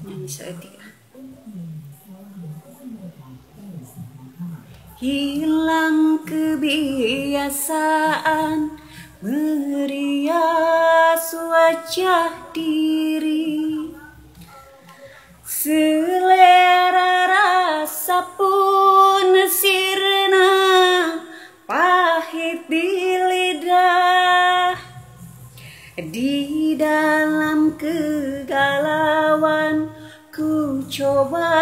Nyanyi saeutik ah. Hilang kebiasaan merias wajah diri, selera rasa pun sirna, pahit di lidah. Di dalam kegalauan ku coba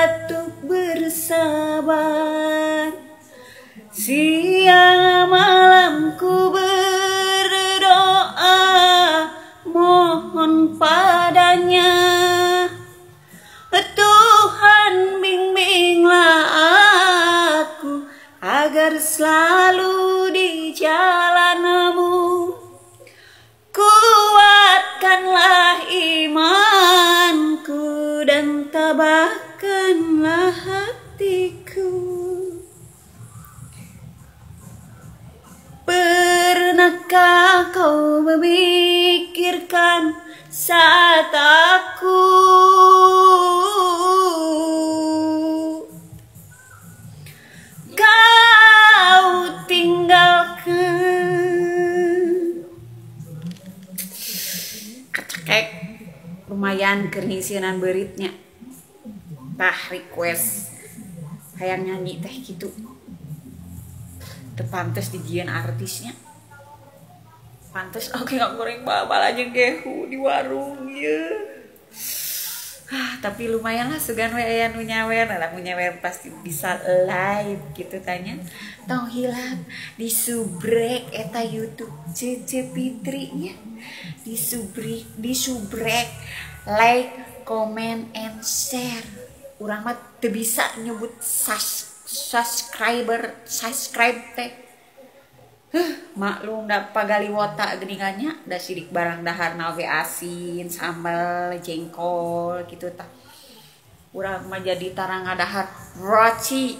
untuk bersabar. Siang malam ku berdoa, mohon padanya, Tuhan bimbinglah aku agar selalu di jalanmu. Kuatkanlah imanku dan tabahkanlah hatiku. Pernahkah kau memikirkan saat aku kau tinggalkan? Kacekek lumayan keur ngisieunan beuritnya. Tah request hayang nyanyi teh kitu. Teu pantes dijieun artisnya. Pantes oke nggak goreng babal aja gehu di warung ye. Ah, tapi lumayan lah sugan we aya nu nyawer, lah nu nyawer pasti bisa live gitu tanya. Tong hilap di subrek eta YouTube Cece Fitri nya. Disubrek, like, comment and share. Urang mah teu bisa nyebut subscriber, subscribe teh. Maklum da pagaliwota geuningannya, da sidik barang daharna oge asin, sambal, jengkol gitu tah. Urang mah jadi tara ngadahar roti.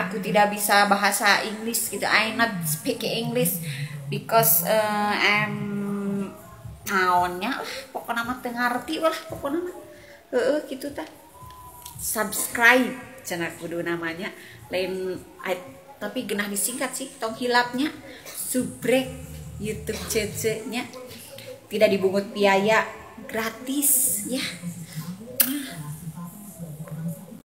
Aku tidak bisa bahasa Inggris gitu. I not speak English because I'm naonnya lah, pokona mah teu ngarti lah pokona mah. Heueuh kitu tah. Subscribe cenah kudu namanya lain, tapi genah disingkat sih, tong hilapnya subrek YouTube Cece nya, tidak dibungut biaya, gratis ya.